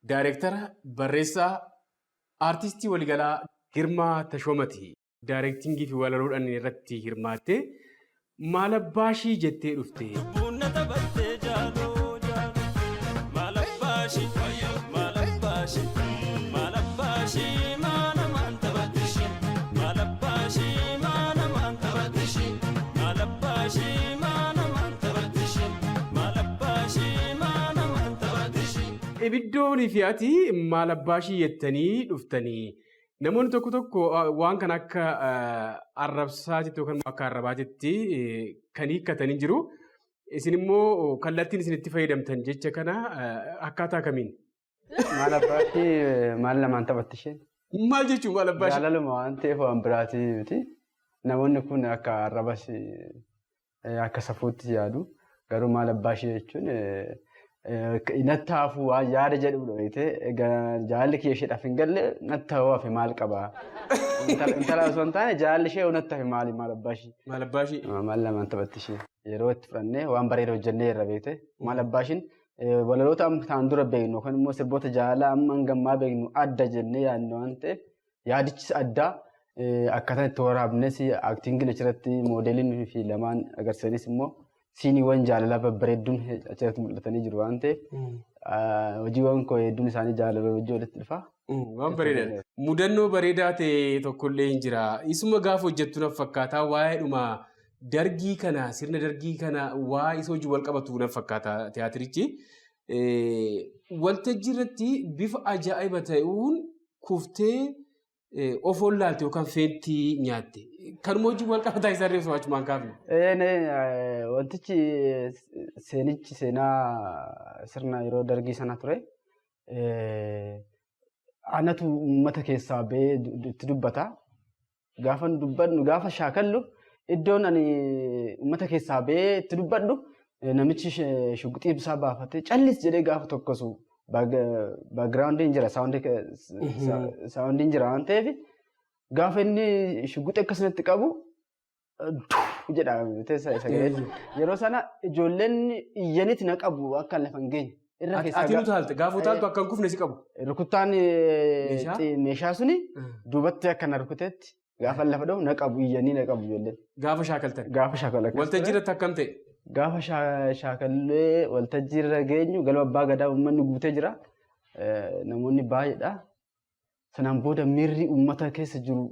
Daayireektara, barreessaa, aartistii waliigalaa Girmaa Tashoomati. Daayireektingii fi walaloodhaan irratti hirmaattee maal abbaashii jettee dhufte. Lubbuun na taphattee jaaloo jaaloo. Maal abbaashii maal abbaashii maal abbaashii maa namaan taphattishii maal abbaashii maa namaan taphattishii maal abbaashii maa namaan taphattishii maal abbaashii maa namaan taphattishii. Ibiddoonii fi ati maal abbaashii jettanii dhuftanii. Namoonni tokko tokko waan kana akka arrabsaatitti yookaan akka arrabaatitti kan hiikkatanii jiru. Isin immoo kallattiin isin itti fayyadamtan jecha kana akkaataa kamiin? Maal abbaashii maal namaan taphatti isheen? Maal jechuun maal abbaashii? Jaalaluma waan ta'eef waan biraatii miti. Namoonni kun akka arrabas akka safuutti yaadu. Garuu maal abbaashii jechuun natti hafuu waan yaada jedhudha beektee jaalalli kiyya isheedhaaf hin galle natti hafuu hafe maal qabaa? Intala osoo hin taane jaalalli ishee natti hafe maali maal abbaashii? Maal abbaashii? Maal namaan taphatti ishee? Yeroo itti fudhannee waan bareeda hojjennee irra beekte maal abbaashiin walaloota amma ta'an dura beeknu yookaan immoo sirboota jaalalaa amma hangammaa beeknu adda jennee yaadnu waan ta'eef yaadichis addaa akkaataan itti waraabnes aaktingiin achirratti moodeliin fi lamaan agarsiisanis immoo siiniiwwan jaalalaa babbareedduun achirratti mul'atanii jiru waan ta'eef hojiiwwan koo hedduun isaanii jaalala hojii walitti dhufa. Waan bareedaadha. Mudannoo bareedaa ta'e tokkollee hin jira. Isuma gaafa hojjettu na fakkaataa waa'eedhuma dargii kana sirna dargii kana waa isa hojii wal qabatu na fakkaata tiyaatirichi. Waltajjii irratti bifa ajaa'iba ta'uun kuftee of wallaalte yookaan feentii nyaatte. Kanuma hojii wal qabataa isaa reefsu achumaan kaafne. Wantichi seenichi seenaa sirna yeroo dargii sana ture. Anatu uummata keessaa ba'ee itti dubbata. Gaafa dubbannu gaafa shaakallu iddoon ani uummata keessaa ba'ee itti dubbadhu namichi shuguxii isaa baafatee callis jedhee gaafa tokkosu backgroundiin jira soundiin jira waan ta'eef gaafa inni shuguxii akkasumatti qabu jedha sagalee. Yeroo sana ijoolleen iyyanitti na qabu akka lafa hin geenye. Irra keessaa Ati nu taalte gaafa utaaltu akka hin kufne si qabu. Rukuttaan meeshaa suni duubatti akka na rukutetti gaafa lafa dha'u na qabu iyyanii na qabu ijoolleen. Gaafa shaakaltan. Gaafa shaakala. Waltajjii irratti akkam ta'e? Gaafa shaakallee waltajjii irra geenyu galma abbaa gadaa uummanni guutee jira. Namoonni baay'eedha. Sanaan booda miirri uummata keessa jiru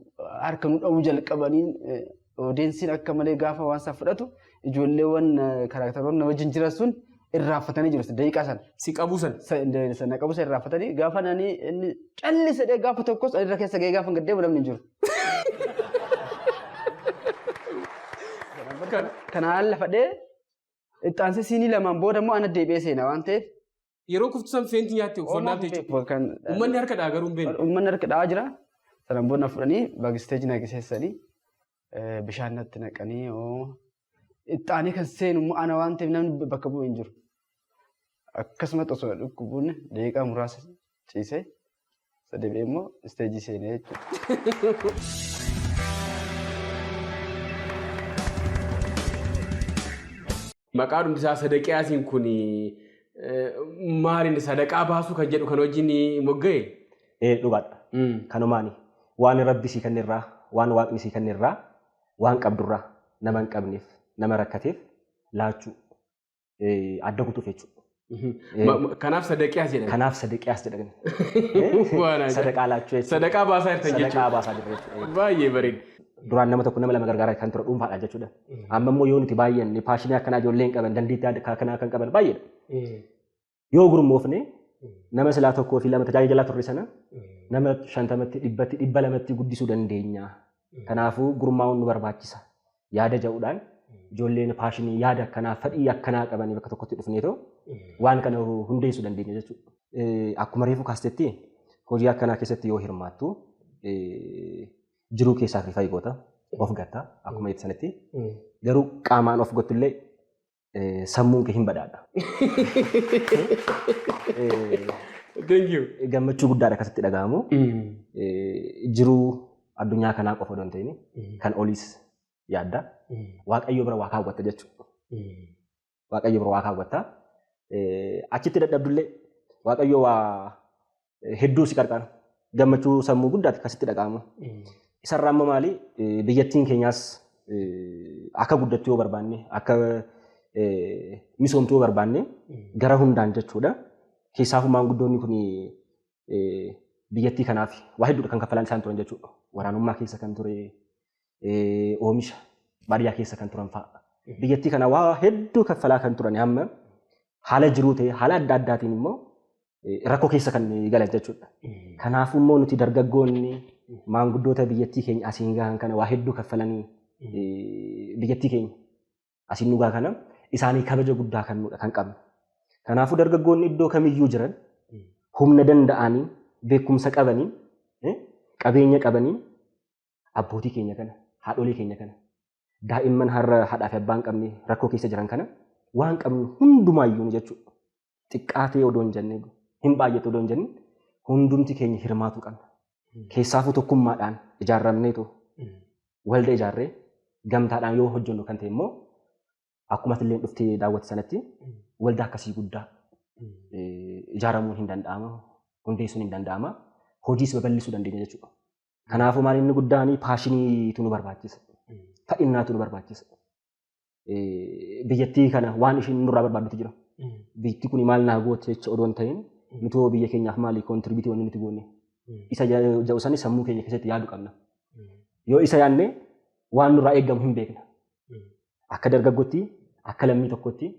harka nu dha'uu jalqabanii odeessiin akka malee gaafa waan isaa fudhatu ijoolleewwan karaaktaroonni wajjin jiran sun irraanfatanii jiru daqiiqaa sana. Si qabuu sana. Sana qabu sana irraanfatanii gaafa nani inni callisedhee gaafa tokkos irra keessa ga'ee gaafa gaddeemu namni hin jiru. Kanaan lafa dhee itti siinii lamaan booda immoo ana deebi'ee seena waan ta'eef. Yeroo kuftu san feentii nyaatte uffannaa jechuudha. Uummanni harka dhaa garuu hin beekne. Uummanni harka dhaa jira. Sanaan booda fudhanii backstage na geessanii bishaan natti naqanii itti aanee kan seenu immoo ana waan ta'eef namni bakka bu'u hin jiru. Akkasumatti osoo dhukkubuun daqiiqaa muraasa ciisee deebi'ee immoo isteejii seenee jechuudha. Maqaa dhumti isaa Sadaqiyaasiin kun maaliin sadaqaa baasuu kan jedhu kan wajjin mogga'e? Ee dhugaadha. Kanumaani waan rabbi sii kennirraa waan waaqni sii kennirraa waan qabdurraa nama hin qabneef nama rakkateef laachuu adda kutuuf jechuudha. Kanaaf Sadaqiyaas jedhama. Kanaaf Sadaqiyaas jedhama. Sadaqaa laachuu jechuudha. Sadaqaa baasaa jirtan jechuudha. Sadaqaa baasaa jirra jechuudha. Baay'ee bareeda. Duraan nama tokko nama lama gargaaraa kan ture dhuunfaadhaan jechuudha. Amma immoo yoo nuti baay'een passionii akkanaa ijoollee hin qaban dandeettii akkanaa kan qaban baay'eedha. Yoo gurmoofne nama silaa tokkoo fi lama tajaajilaa turre sana nama 50tti 100tti 200tti guddisuu dandeenya. Kanaafuu gurmaa'uun nu barbaachisa. Yaada ja'uudhaan ijoolleen passionii yaada akkanaa fedhii akkanaa qabanii bakka tokkotti dhufneetoo waan kana hundeessuu dandeenya jechuudha. Akkuma reefu kaastetti hojii akkanaa keessatti yoo hirmaattu jiruu keessaa sacrifice goota of gatta akkuma jette sanatti garuu qaamaan of gottullee sammuun kee hin badhaadha. Thank you. Gammachuu guddaadha akkasitti dhaga'amu. Jiruu addunyaa kanaa qofa odoo hin ta'in kan oliis yaadda. Waaqayyo bira waa kaawwatta jechuudha. Waaqayyo bira waa kaawwatta. Achitti dadhabdullee Waaqayyo waa Hedduu si qarqara. Gammachuu sammuu guddaati akkasitti dhaga'ama. Isarraa amma maali biyyattiin keenyaas akka guddattu yoo barbaanne, akka misoomtu yoo barbaanne, gara hundaan jechuudha. Keessaafuu maanguddoonni kun biyyattii kanaaf waa hedduudha kan kaffalan isaan turan jechuudha. Waraanummaa keessa kan ture, oomisha baadiyyaa keessa kan turan fa'a. Biyyattii kana waa hedduu kaffalaa kan turan amma haala jiruu ta'e haala adda addaatiin immoo rakkoo keessa kan galan jechuudha. Kanaafuu immoo nuti dargaggoonni maanguddoota biyyattii keenya asiin gahan kana, waa hedduu kaffalanii biyyattii keenya asiin nu gahan kana, isaanii kabaja guddaa kan qabnu. Kanaafuu dargaggoonni iddoo kamiyyuu jiran humna danda'anii, beekumsa qabanii, qabeenya qabanii, abbootii keenya kana, haadholii keenya kana, daa'imman har'a haadhaa fi abbaa hin qabne rakkoo keessa jiran kana, waan qabnu hundumaayyuu jechuudha. Xiqqaatee odoo hin jenne, hin baay'atu odoo hin jenne, hundumti keenya hirmaatuu qabna. Keessaafuu tokkummaadhaan ijaarramneetu walda ijaarree gamtaadhaan yoo hojjennu kan ta'e immoo, akkuma illee dhuftee daawwatte sanatti, waldaa akkasii guddaa ijaaramuun hin danda'ama, hundeessuun hin danda'ama, hojiis babal'isuu dandeenya jechuudha. Kanaafuu maal, inni guddaan passioniitu nu barbaachisa. Fadhinnaatu nu barbaachisa. Biyyattii kana waan ishiin nurraa barbaaddutu jira. Biyyattii kun maal naa goote jecha odoo hin ta'in, nutoo biyya keenyaaf maali contribute wanni nuti goone? Isa jedhu sani sammuu keenya keessatti yaaduu qabna. Yoo isa yaadne waan nurraa eeggamu hin beekna. Akka dargaggootti, akka lammii tokkotti,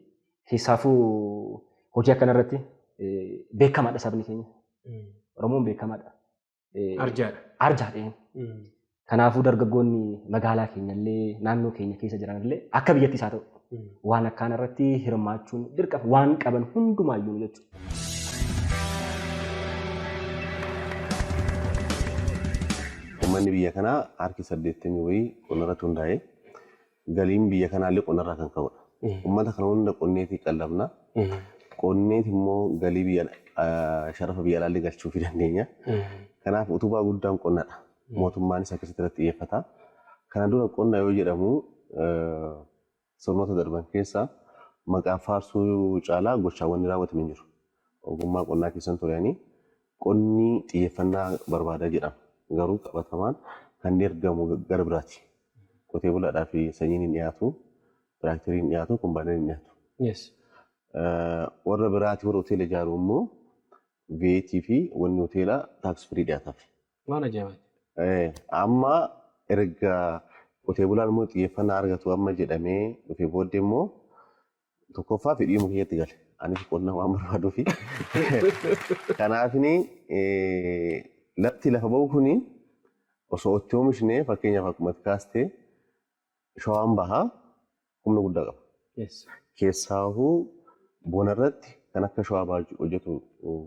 keessaafuu hojii akkanarratti beekamaadha sabni keenya. Oromoon beekamaadha. Arjaadha. Arjaadha. Kanaafuu dargaggoonni magaalaa keenya illee, naannoo keenya keessa jiran illee, akka biyyattis haa ta'u, waan akkaan irratti hirmaachuun dirqama, waan qaban hundumaayyuu jechuudha. Uummanni biyya kanaa harki 80 wayii qonnarratti hundaa'ee, galiin biyya kanaallee qonnarraa kan ka'udha. Uummata kana hunda qonneetii qallabna. Qonneeti immoo galii biyya sharafa biyya alaallee galchuufii dandeenya. Kanaaf utubaa guddaan qonnadha. Mootummaanis akkasitti irratti xiyyeeffata. Kana dura qonna yoo jedhamu, sirnoota darban keessa maqaa faarsuu caalaa gochaawwan raawwataman hin jiru. Ogummaa qonnaa keessan turanii qonni xiyyeeffannaa barbaada jedhama. Garuu qabatamaan kan ergamu gara biraati. Qotee bulaadhaa fi sanyiin hin dhiyaatu, tiraakteriin hin dhiyaatu, kombaayinariin hin dhiyaatu. Warra biraati, warra hoteela ijaaru immoo VAT fi wanni hoteelaa tax free dhiyaataaf. Waan ajaa'ibaati. Amma erga qotee bulaan immoo xiyyeeffannaa argatu amma jedhamee dhufee booddee immoo, tokkoffaa fedhii kiyyatti gale. Anis qonna waan barbaaduufi. Kanaafini lafti lafa ba'u kuni osoo itti oomishne, fakkeenyaaf akkuma kaastee, Shawaan Bahaa humna guddaa qaba. Keessaahuu bona irratti kan akka Shawaa Bahaa hojjetu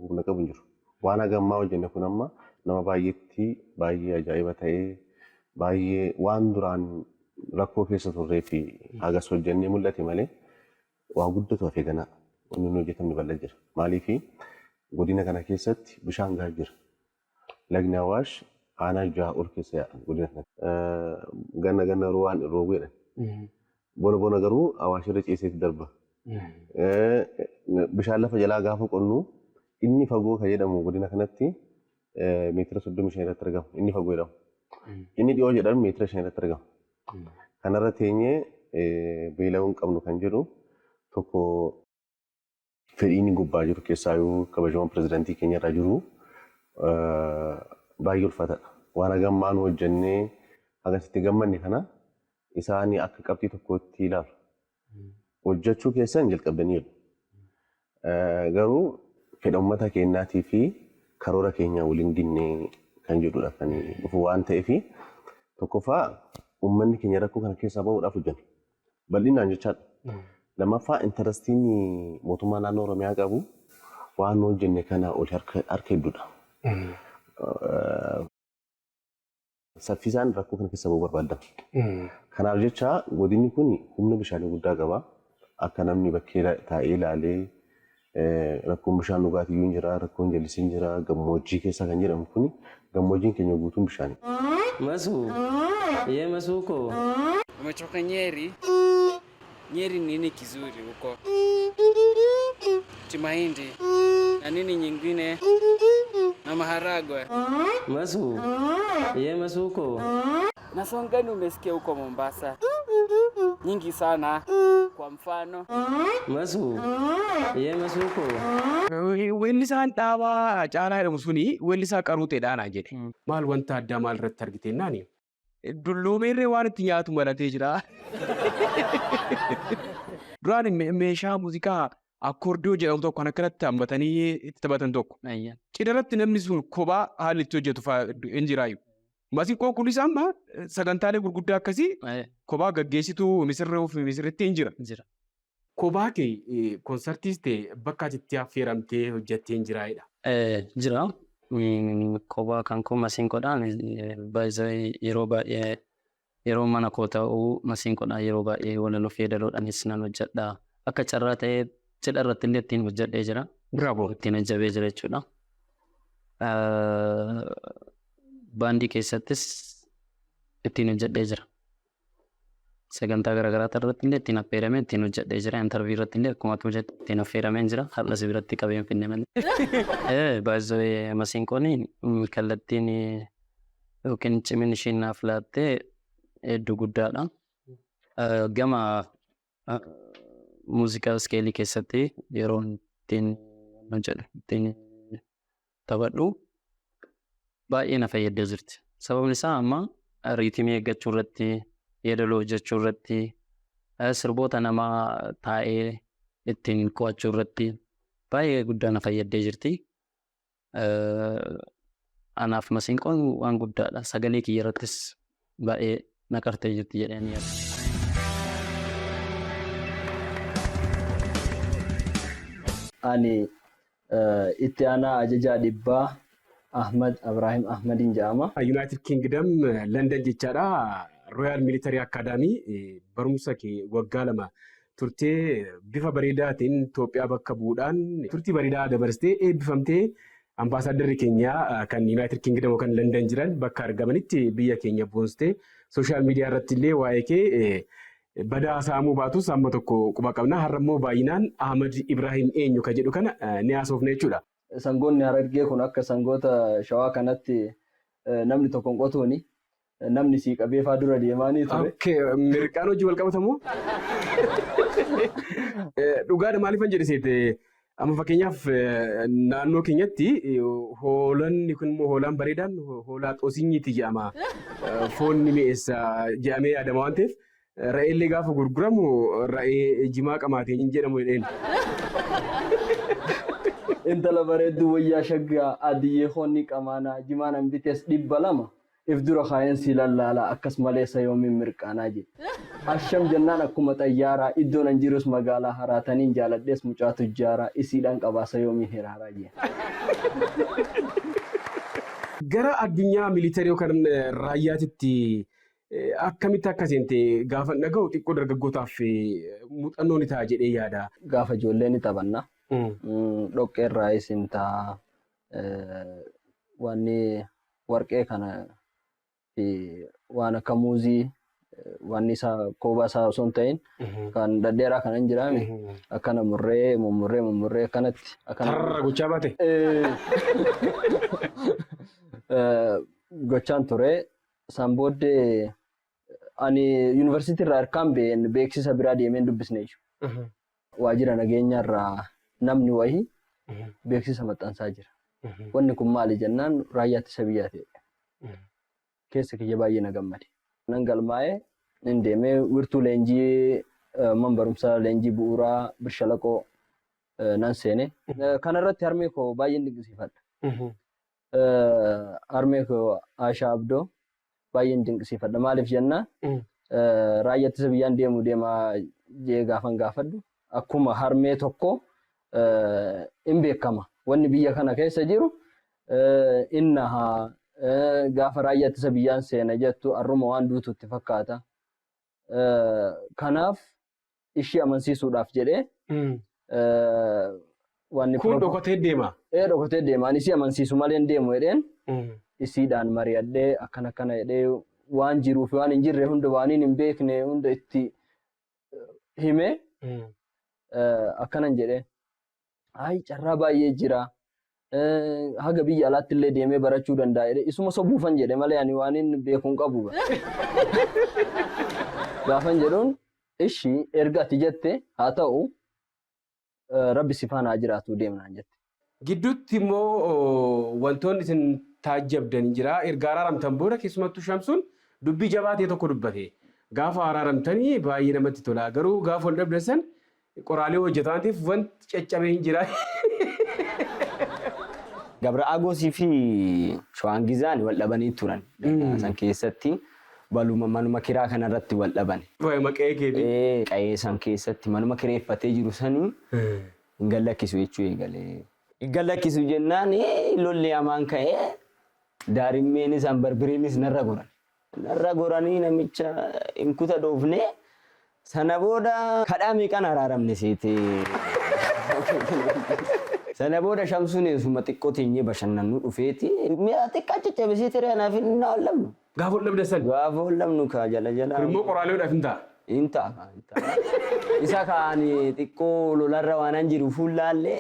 humna qabu hin jiru. Waan hagammaa hojjenne kun amma nama baay'eetti baay'ee ajaa'iba ta'ee, baay'ee waan duraan rakkoo keessa turree fi hagas hojjennee mul'ate malee, waa guddatu hafee ganaa wanni inni hojjetamni bal'aa jira. Maaliifi, godina kana keessatti bishaan gahaa jira. Lagni Awaash aanaa 6 ol keessa yaa'a godina kana. Ganna ganna yeroo waan roobu jedhan. Bona bona garuu Awaash irra ciiseeti darba. Bishaan lafa jalaa gaafa qonnu, inni fagoo kan jedhamu godina kanatti meetira 35 irratti argama. Inni fagoo jedhama. Inni dhiyoo jedhamu meetira 5 irratti argama. Kanarra teenyee beela'uu hin qabnu kan jedhu tokko, fedhiin gubbaa jiru, keessaayyuu kabajamoo pirezidaantii keenya irraa jiru, baay'ee ulfaataadha. Waan hagammaa nu hojjennee hagasitti gammanne kana isaanii akka qabxii tokkootti ilaalu. Hojjechuu keessan jalqabdaniiru. Garuu fedha uummata keenyaatii fi karoora keenya waliin ginne kan jedhudha kan dhufu. Waan ta'eef, tokkoffaa uummanni keenya rakkoo kana keessaa bahuudhaaf hojjenna. Bal'inaan jechaadha. Lammaffaa, interestiin mootummaa naannoo Oromiyaa qabu waan nu hojjenne kana ol harka hedduudha. Saffisaan rakkoo kana keessa bahuu barbaadama. Kanaaf jecha godinni kun humna bishaanii guddaa qaba. Akka namni bakkee taa'ee ilaalee, rakkoon bishaan dhugaatii hin jira, rakkoon jallisii hin jira, gammoojjii keessa kan jedhamu kun, gammoojjiin keenya guutuun bishaanii. Masuu, ye Masuu ko. Umetoka Nyeri. Nyeri nini kizuri huko? Timahindi na nini nyingine? Na maharagwe. Masu. Ye masuko. Na song gani umesikia huko Mombasa? Nyingi sana. Kwa mfano, Masu. Ye masuko. Weellisaan dhaabaa Caalaa jedhamu suni weellisaa qaruuteedha naan jedhe. Maal wanta addaa maal irratti argite naani? Dulloomeerree waan itti nyaatu malatee jira. Duraan meeshaa muuziqaa akkoordiyoo jedhamu tokko kan akkanatti hammatanii itti taphatan tokko. Cidha irratti namni sun kophaa haalli itti hojjetu fa'aa hin jiraayu. Masiinqoon kunis amma sagantaalee gurguddaa akkasii kophaa gaggeessituu misirroo fi misirritti hin jira. Jira. Kophaa kee konsartiis ta'e bakka ati itti affeeramtee hojjettee hin jiraayidha. Jira. Kophaa kan koo masiinqoodhaan baay'ee yeroo baay'ee yeroo mana koo ta'uu masiinqoodhaan yeroo baay'ee walaloo fi yeedaloodhaanis nan hojjedha. Akka carraa ta'ee cidha irratti illee ittiin hojjedhee jira. Bravo. Ittiin jajjabee jira jechuudha. Baandii keessattis ittiin hojjedhee jira. Sagantaa garaagaraa irratti illee ittiin affeeramee ittiin hojjedhee jira. Interview irratti illee akkuma ati hojjette ittiin affeeramee jira. Har'a si biratti qabee hin finne malee. Baay'ee masiinqoon kallattiin yookiin cimina isheen naaf laattee hedduu guddaadha. Gama muuziqaa scale keessatti yeroo ittiin hojjedhu ittiin taphadhu baay'ee na fayyaddee jirti. Sababni isaa amma rhythm eeggachuu irratti, yeedaloo hojjechuu irratti, sirboota namaa taa'ee ittiin qo'achuu irratti baay'ee guddaa na fayyaddee jirti. Anaaf masiinqoon waan guddaadha. Sagalee kiyya irrattis baay'ee na qartee jirti jedhee ni yaada. Ani itti aanaa ajajaa dhibbaa Ahmad Abraahim Ahmadiin jedhama. United Kingdom, London jechaadha. Royal Military Academy barumsa kee waggaa 2 turtee bifa bareedaatiin Itoophiyaa bakka bu'uudhaan turtii bareedaa dabarsitee eebbifamtee ambaasaaddarri keenya kan United Kingdom yookaan London jiran bakka argamanitti biyya keenya boonsitee social media irratti illee waa'ee kee badaa saamuu baatus amma tokko quba qabna. Har'a immoo baay'inaan Ahmad Ibrahim eenyu ka jedhu kana ni haasofna jechuudha. Sangoonni Harargee kun akka sangoota Shawaa kanatti namni tokko hin qotuuni. Namni sii qabee faa dura deemaanii ture. Okay, mirqaan hojii wal qabatamoo? Dhugaadha, maaliifan jedhe seete, amma fakkeenyaaf naannoo keenyatti hoolanni kun immoo hoolaan bareedaan hoolaa xoosinyiiti jedhama. Foon ni mi'eessa jedhamee yaadama waan ta'eef re'eellee gaafa gurguramu re'ee jimaa qamaatee hin jedhamu jedheen. Intala bareedduu wayyaa shaggaa adiyyee hoonni qamaanaa jimaan an bitees 200 if dura kaayeen si lallaalaa akkas maleessa yoomiin mirqaanaa jedhe. Asham jennaan akkuma xayyaaraa iddoon an jirus magaalaa haraataniin jaaladhees mucaa tujjaaraa isiidhaan qabaasa yoomiin hiraaraa jedhe. Gara addunyaa military yookaan raayyaatitti akkamitti akka seente gaafa dhaga'u xiqqoo dargaggootaaf muuxannoo ni ta'a jedhee yaada. Gaafa ijoollee ni taphanna. Dhoqqee irraayis hin ta'a. Wanni warqee kana fi waan akka muuzii wanni isaa koobaa isaa osoo hin ta'in kan dhadheeraa kana hin jiraame akkana murree mummurree mummurree akkanatti akkana Tarra gochaa baate. Gochaan ture. San booddee ani yuunivarsiitii irraa harkaan ba'een beeksisa biraa deemeen dubbisne jechuudha. Waajjira nageenyaa irraa namni wayii beeksisa maxxansaa jira. Wanni kun maali jennaan raayyaa ittisa biyyaati jedhe. Keessa kiyya baay'ee na gammade. Nan galmaa'ee nin deemee wiirtuu leenjii man barumsaa leenjii bu'uuraa Birshalaqoo nan seene. Kanarratti harmee koo baay'een dinqisiifadha. Harmee koo Aashaa Abdoo baay'een dinqisiifadha. Maaliif jennaan raayyaa ittisa biyyaan deemu deemaa jee gaafan gaafadhu akkuma harmee tokko hin beekama. Wanni biyya kana keessa jiru innahaa gaafa raayyaa ittisa biyyaan seena jettu har'uma waan duutu itti fakkaata. Kanaaf ishii amansiisuudhaaf jedhee wanni Kun dhokatee deema. Ee, dhokatee deema. Ani isii amansiisu malee hin deemu jedheen isiidhaan mari'adhee akkana akkana jedhee waan jiruu fi waan hin jirre hunda waan hin beekne hunda itti himee akkanan jedhee. Ayi, carraa baay'ee jira. Haga biyya alaatti illee deemee barachuu danda'a jedhee isuma sobuufan jedhe malee ani waan inni beeku hin qabu. Gaafan jedhuun ishi erga ati jette haa ta'u rabbi si faana haa jiraatu deemnaan jette. Gidduutti immoo wantoonni isin taajjabdan jira. Erga araaramtan booda keessumattuu Shamsuun dubbii jabaa ta'e tokko dubbate. Gaafa araaramtanii baay'ee namatti tola. Garuu gaafa wal dhabdan san qoraalee hojjetaa waan ta'eef wanti caccabee hin jira. Gabra Agoosii fi Shawaangizaan wal dhabanii turan. San keessatti baluma manuma kiraa kanarratti wal dhaban. Maqee keetii. Qa'ee san keessatti manuma kireeffatee jiru sanii hin gallakkisu jechuu eegalee. Hin gallakkisu jennaan lolli hamaan ka'ee daarimmeenis hanbarbireenis narra goran. Narra goranii namicha hin kuta dhoofne sana booda kadhaa meeqaan araaramne seete. Sana booda Shamsuun suma xiqqoo teenyee bashannannu dhufeeti mi'a xiqqaa caccabisee ture anaaf inni na wallabnu. Gaafa ol dhabdan san. Gaafa ol dhabnu kaa jala jala. Kun immoo qoraaleedhaaf hin ta'a. Hin ta'a hin ta'a. Isa kaan xiqqoo lolarra waanan jiru fuullaallee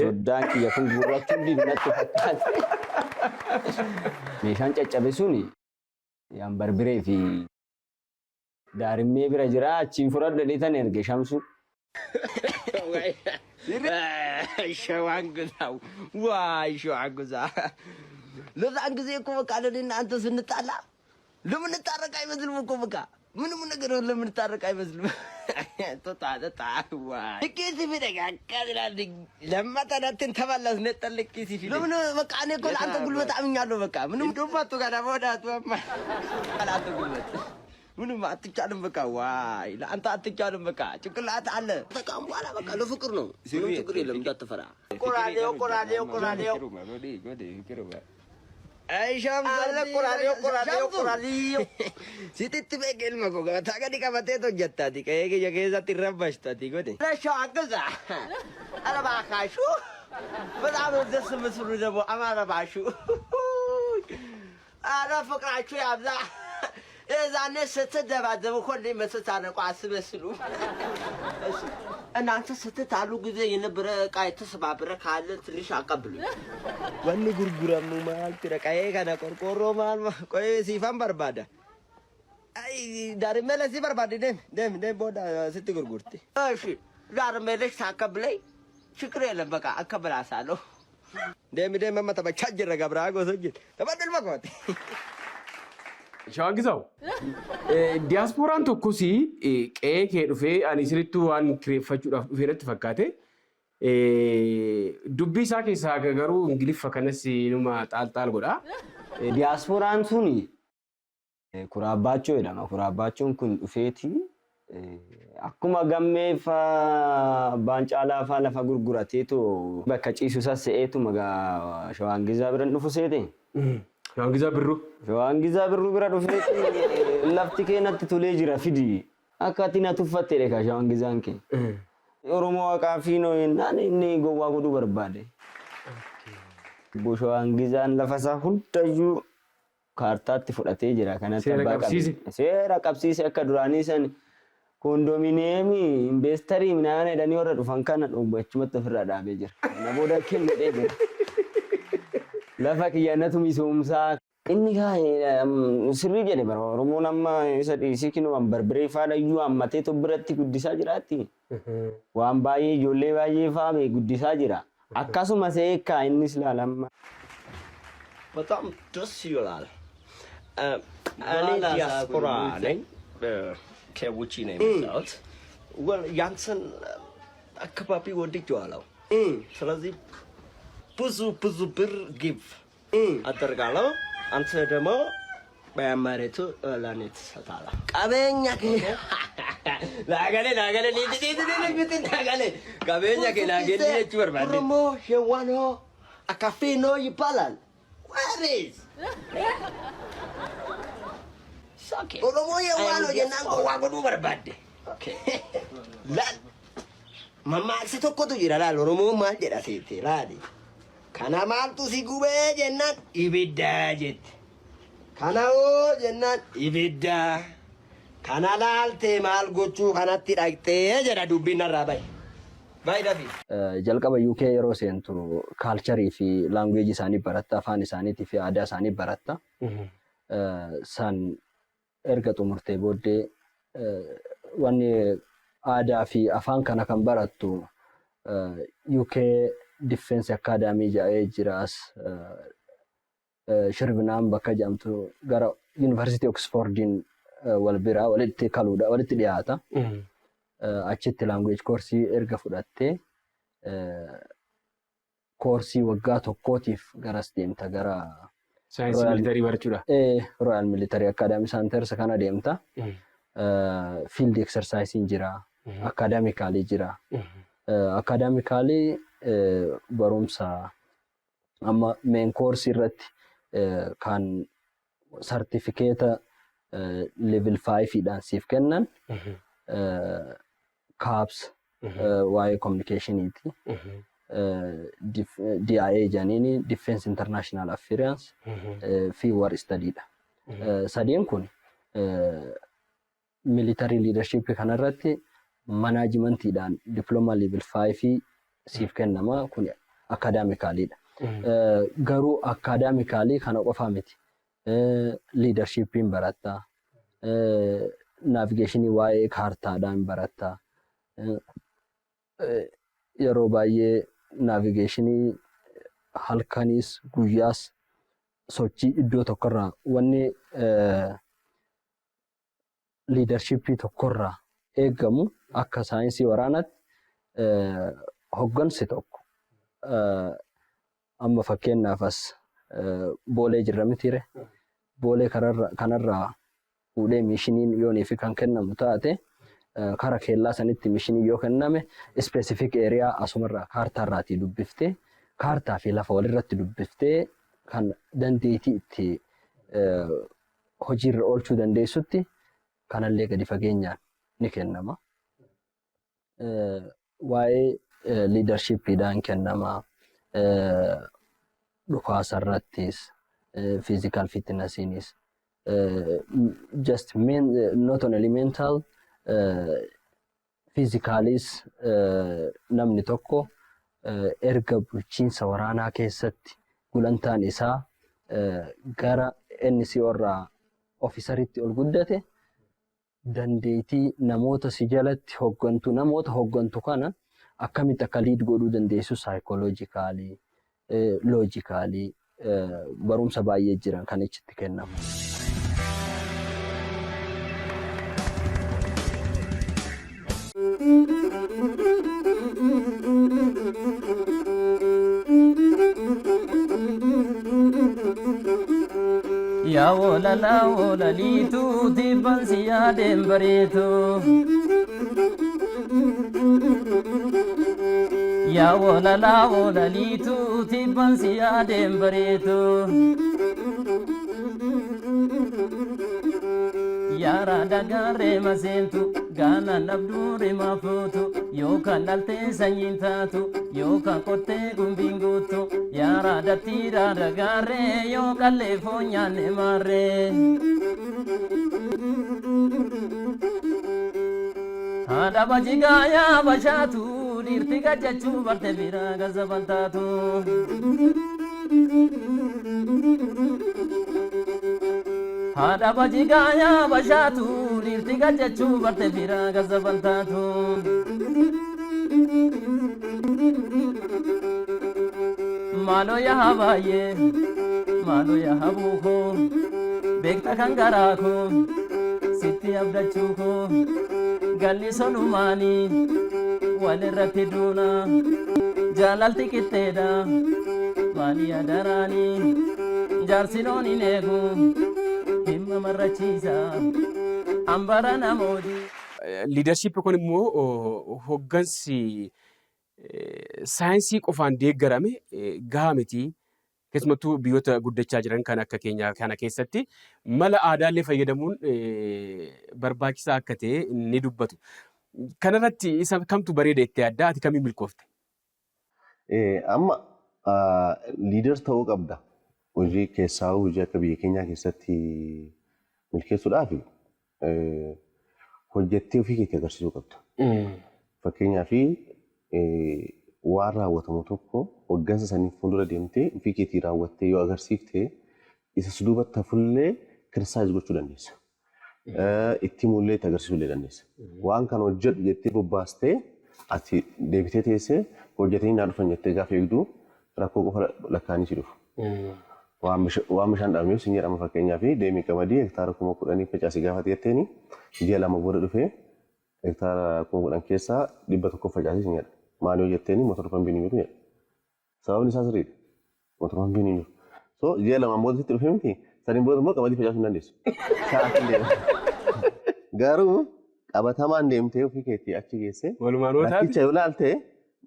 soddaan kiyya kun gurrachuun didu natti fakkaate. Meeshaan caccabe suni barbiree fi daarimmee bira jira achiin fudhadhu tan erge Shamsu. ሸዋንግዛው ዋይ ሸዋንግዛ፣ ለዛን ጊዜ እኮ በቃ እኔና አንተ ስንጣላ ለምንታረቅ አይመስልም እኮ በቃ ምንም ነገር ለምንታረቅ አይመስልም። ጦጣ ጦጣ ዋይ ልኬ ሲፊደግ ለማጠናትን ተባላስ ነጠል ልኬ ሲፊደግ ለምን በቃ እኔ እኮ ለአንተ ጉልበት አምኛለሁ። በቃ ምንም ዱባቱ ጋር ወዳቱ ለአንተ ጉልበት ምንም አትቻልም። በቃ ዋይ ለአንተ አትቻልም። በቃ ጭንቅላት አለ። በቃም በኋላ በቃ ለፍቅር ነው። ምንም ችግር የለም እንዳትፈራ። ቆራሌው ቆራሌው ቆራሌው Sitti beeke ilma koo gabataa gadi qabatee hojjettaati. Qe'ee kiyya keessatti rabbashtaati godhe. ሸዋንግዛ ኧረ እባካችሁ በጣም ነው ደስ የምትሉ ደግሞ አማረባችሁ። ኧረ ፍቅራችሁ ያብዛ። የዛኔ ስትደባደቡ እኮ እንደ የምትታረቁ አስመስሉ። እሺ እናንተ ስትጣሉ ጊዜ የነበረ ዕቃ የተሰባበረ ካለ ትንሽ አቀብሉኝ። Wanni gurguramu maal ture qa'ee kana qorqoorroo maal qo'ee siifan barbaada. Daarimmee si barbaade deemi deemi deemi booda sitti gurgurti. እሺ ዳርሜለሽ ታቀብለኝ ችግር የለም በቃ አቀብላሳለሁ። Deemi deemi amma taphachaa jirra gabraa gosa hojjete. Taphadhu ilma kooti. Shawaangisaw, diyaaspooraan tokkos qe'ee kee dhufee ani sirrittuu waan kireeffachuudhaaf dhufee natti fakkaate. Dubbii isaa keessaa garuu Ingiliffa kanas numa xaalxaal godha. Diyaaspooraan sun Kuraabbaachoo jedhama. Kuraabaachoon kun dhufeeti akkuma gammee faa abbaan caalaa faa lafa gurgurateetu bakka ciisu sasse'eetu magaa Shawaangizaa bira dhufu seete. Shawaangizaa Birruu. Shawaangizaa Birruu bira dhufeeti lafti kee natti tolee jira fidi. Akka ati na tuffattedha ka Shawaangizaan kee. Oromoo haqaa fi jennaan inni gowwaa godhuu barbaade. Obbo Shawaangizaan lafa isaa hundayyuu kaartaatti fudhatee jira. Kanatti Seera abbaa qabsiise. Seera qabsiise akka duraanii san koondoominiyeemii investor minaan jedhanii warra dhufan kana achumatti ofirraa dhaabee jira. Kana booda kennedhee jira. Lafa kiyyaannatu misoomsaa. Inni kaa sirrii jedhe bara Oromoon amma isa dhiisii kinoo barbiree faadha iyyuu hammatee biratti guddisaa jiraatti. Waan baay'ee ijoollee baay'ee faa guddisaa jira. Akkasuma seekaa innis ilaalamma. በጣም ደስ ይላል። እኔ ዲያስፖራ ነኝ፣ ከውጪ ነው የመጣሁት። ያንተን አካባቢ ወድጄዋለሁ። ስለዚህ ብዙ ብዙ ብር give አደርጋለሁ። አንተ ደግሞ በመሬቱ ለእኔ ትሰጣለህ። Qabeenya kee laagalee laagalee laagalee qabeenya kee laagelee jechuu barbaadde. ኦሮሞ ሸዋኖ አካፌኖ ይባላል። What is? Oromoo የዋህ jennaan gowwaa godhuu barbaadde. Laal mammaaksa tokkotu jira laal Oromoon maal jedha seete laali. Kana maaltu si gubee jennaan ibidda jette. Kana hoo jennaan ibidda. Kana laaltee maal gochuu kanatti dhaqxee jedha dubbiin narraa bahe. Jalqaba UK yeroo seentu culture fi language isaanii baratta, afaan isaaniitii fi aadaa isaanii baratta. San erga xumurtee booddee wanni aadaa fi afaan kana kan barattu UK Defense Academy jedhee jira as Shrivenham bakka jedhamtu, gara University Oxfordiin wal biraa walitti kaluudha, walitti dhiyaata. Achitti language course erga fudhattee koorsii waggaa tokkootiif garas deemta, gara Saayinsii militarii barachuudha. Royal Military Academy Sandhurst kana deemta. Field exercise jira. Academically jira. Academically barumsa amma main course irratti kan sartifikeeta level 5 dhaan siif kennan CAPS, waa'ee communicationiiti. DIA jedhaniini, Defense International Affairs fi War Studyidha. Sadeen kun military leadership kanarratti managementiidhaan diploma level 5 siif kennama, kun academicallyidha. Garuu academically kana qofaa miti. Leadershipiin baratta. Navigationii, waa'ee kaartaadhaan baratta. Yeroo baay'ee navigationii halkaniis guyyaas sochii iddoo tokkorraa, wanni leadershipii tokkorraa eeggamu akka saayinsii waraanaatti, hoggansi tokko amma fakkeenyaaf as Boolee jirra mitiire, Boolee kanarraa fuudhee missioniin yoonii fi kan kennamu taate, kara keellaa sanitti missionii yoo kenname, specific area asumarraa kaartaarraatii dubbiftee, kaartaa fi lafa walirratti dubbiftee, kan dandeettii itti hojiirra oolchuu dandeessutti kanallee gadi fageenyaan ni kennama. Waa'ee leadershipiidhaan kennama. Dhukaasa irrattis, physical fitnessiinis, just not only mental, physicalis namni tokko erga bulchiinsa waraanaa keessatti gulantaan isaa gara NCO irraa officeritti ol guddate, dandeettii namoota si jalatti hoggantu, namoota hoggantu kana akkamitti akka lead godhuu dandeessu, psychologically, logically barumsa baay'ee jiran kan achitti kennamu. Yaa oolalaa oolaliitu, tibban si yaadeen bareetu. Yaa oolalaa oolaliitu, tibban si yaadeen bareetu. Yaara dagaarree maseentu, gaana dhabduu rimaa fuutu, yookaan dhaltee sanyiin taatu, yookaan qottee gumbiin guutu. Yaara dattiidhaa dagaarree, yoo qallee foon nyaanne maarree. Haadha bajigaa yaa bashaatu, dhiirti gajjachuu barte biraa gazaban taatu. Haadha bajigaa yaa bashaatu, dhiirti gajjachuu barte biraa gazaban taatu. Maaloo yaa baay'ee, maaloo yaa buukoo, beekta kan garaa koo, sitti abdachuu koo, galli solumaanii walirratti duuna, jaalalti qixxeedha maalii adaraanii, jaarsi loon hin eegu himma marrachiisa hambara namooti. Leadership kun immoo hoggansi saayinsii qofaan deeggarame gahaa miti. Keessumattuu biyyoota guddachaa jiran kan akka keenyaa kana keessatti mala aadaallee fayyadamuun barbaachisaa akka ta'e ni dubbatu. Kanarratti isa kamtu bareeda itti addaa, ati kamiin milkoofte? Amma leader ta'uu qabda. Hojii keessaa, hojii akka biyya keenyaa keessatti milkeessuudhaaf hojjettee ofii keetii agarsiisuu qabda. Fakkeenyaaf waan raawwatamu tokko hoggansa saniif fuuldura deemtee ofii keetii raawwattee yoo agarsiifte isa si duubatti hafullee criticize gochuu dandeessa. Itti himullee itti agarsiisuu illee dandeessa. Waan kana hojjedhu jettee bobbaastee ati deebitee teessee hojjetanii naa dhufan jettee gaafa eegdu rakkoo qofa lakkaa'anii si dhufu. Waan bishaan dhabameef sin jedhama. Fakkeenyaaf, deemii qamadii hektaara 10,000 facaasii gaafa jetteeni ji'a 2 booda dhufee hektaara 10,000 keessaa 100 facaasii sin jedha. Maal yoo jetteeni, motor pumpiin hin jiru jedha. Sababni isaa sirriidha. Motor pumpiin hin jiru. So ji'a 2n booda sitti dhufee miti, saniin booda immoo qamadii facaasuu hin dandeessu. Sa'aatiin deema. Garuu qabatamaan deemtee ofii keetii achi geessee Walumaan yoo taate rakkicha yoo ilaalte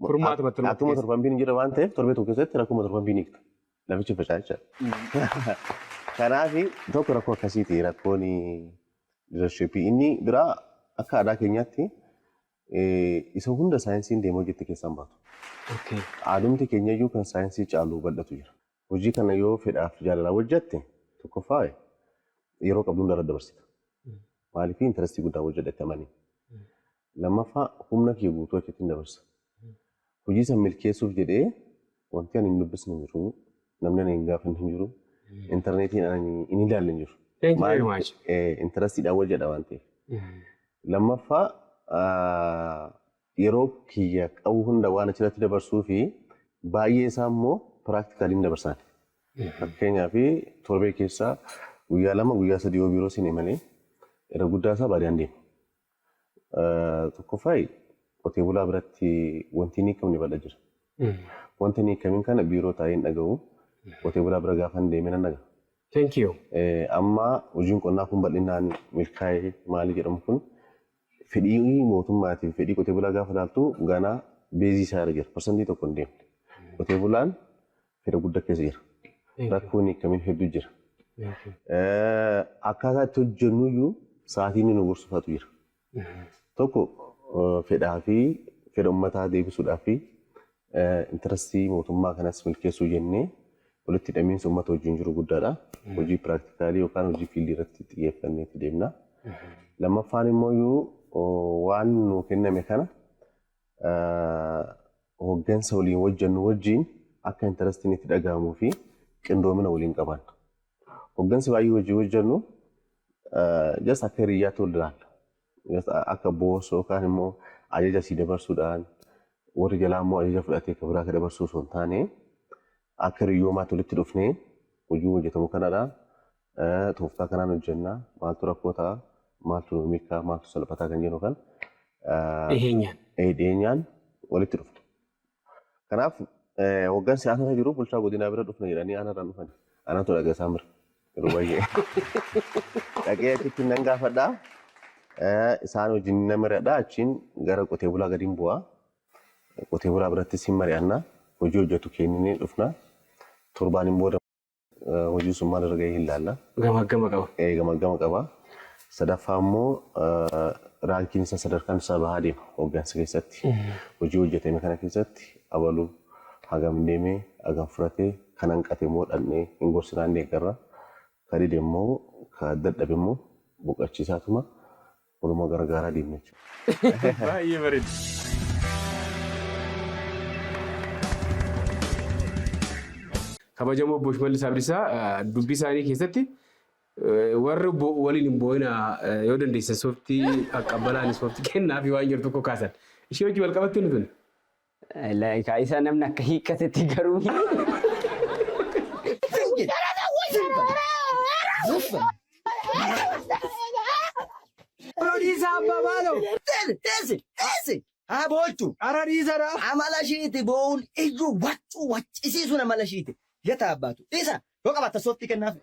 furmaata battalumatti akka motor pumpiin hin jirre waan ta'eef torbee tokko keessatti rakkoo motor pumpii ni hiikta. Lafichi facaa jechaadha. Kanaaf tokko rakkoo akkasiiti rakkoon leadershipii. Inni biraa akka aadaa keenyaatti isa hunda saayinsiin deemee hojjette keessaan baatu. Aadumti keenya iyyuu kan saayinsii caalu bal'atu jira. Hojii kana yoo fedhaaf jaalalaa hojjette, tokkoffaa yeroo qabdu hunda irra dabarsita. Maaliif? Interestii guddaa hojjedhatti amanii. Lammaffaa, humna kee guutuu achitti hin dabarsa. Hojii san milkeessuuf jedhee wanti ani hin dubbisne hin jiru, namni ani hin gaafanne hin jiru, intarneetiin ani hin ilaalle hin jiru. Thank you very much. Interestiidhaan hojjedha waan ta'eef. Lammaffaa, yeroo kiyya qabu hunda waan achirratti dabarsuu fi baay'ee isaa immoo practicaliin dabarsaan. Fakkeenyaaf, torbee keessaa guyyaa 2, guyyaa 3 yoo biiroo seene malee irra guddaa isaa baadiyaan deema. Tokkoffaa, qotee bulaa biratti wanti hin hiikamne bal'a jira. Wanti hin hiikamin kana biiroo taa'ee hin dhaga'u. Qotee bulaa bira gaafa hin deemee nan dhaga'a. Thank you. Amma hojiin qonnaa kun bal'inaan milkaa'ee maali jedhamu kun fedhii mootummaatiif fedhii qotee bulaa gaafa ilaaltu ganaa baseii isaa irra jira. 1% hin deemne. Qotee bulaan fedha guddaa keessa jira. Rakkoon hiikamin hedduu jira. Akkaataa itti hojjennu iyyuu sa'aatiin inni nu gorsifatu jira. Tokko, fedhaa fi fedha uummataa deebisuudhaa fi interestii mootummaa kanas milkeessuu jennee walitti hidhamiinsa uummata wajjin jiru guddaadha. Hojii practicalii yookaan hojii fieldii irratti xiyyeeffannee itti deemna. Lammaffaan immoo waan nuu kenname kana hooggansa waliin hojjennu wajjin akka interestiin itti dhaga'amuu fi qindoomina waliin qabaanna. Hooggansi baay'ee hojii hojjennu just akka hiriyyaatti wal ilaalla. Just akka boss yookaan immoo ajaja sii dabarsuudhaan warri jalaa immoo ajaja fudhatee akka biraa akka dabarsuu osoo hin taane, akka hiriyyoomaatti walitti dhufnee hojii hojjetamu kanadha. Tooftaa kanaan hojjennaa, maaltu rakkoo ta'a, maaltu nu milkaa, maaltu salphataa kan jennu kan Dhiheenyaan. Dhiheenyaan walitti dhufna. Kanaaf hooggansi aanarra jiru bulchaa godinaa bira dhufna jedhanii aanarraan dhufan. Anatu dhaqa isaan bira yeroo baay'ee. Dhaqee achitti nan gaafadhaa. Isaan wajjin nan mari'adhaa, achiin gara qotee bulaa gadiin bu'aa. Qotee bulaa birattis hin mari'annaa. Hojii hojjetu kenninee dhufna. Torbaaniin booda hojii sun maal irra gahee hin ilaalla. Gamaggama qaba. Gamaggama qaba. Sadaffaa immoo rankiin isaa, sadarkaan isaa bahaa deema hooggansa keessatti. Hojii hojjetame kana keessatti abaluu hagam deemee, hagam fudhatee, kan hanqate immoo dhaqnee hin gorsinaan deeggarra. Ka dide immoo, ka dadhabe immoo boqochiisaatuma walumaa gargaaraa deemna jechuudha. Baay'ee bareeda. Kabajamoo Obbo Shimallis Abdiisaa, dubbii isaanii keessatti warri waliin hin boo'ina, yoo dandeessan sooftii qaqqabbalaan sooftii kennaa fi waan jiru tokko kaasan. Ishee hojii wal qabattee nuti. Egaa isa namni akka hiikkatetti garuu. Dhiisa abbaa maaloo. Dhiisi dhiisi haa boochu. Ara dhiisadha. Amala ishiiti boo'uun iyyuu waccuu waccisiisuun amala ishiiti. Yata abbaatu. Dhiisa yoo qabaatta sooftii kennaaf.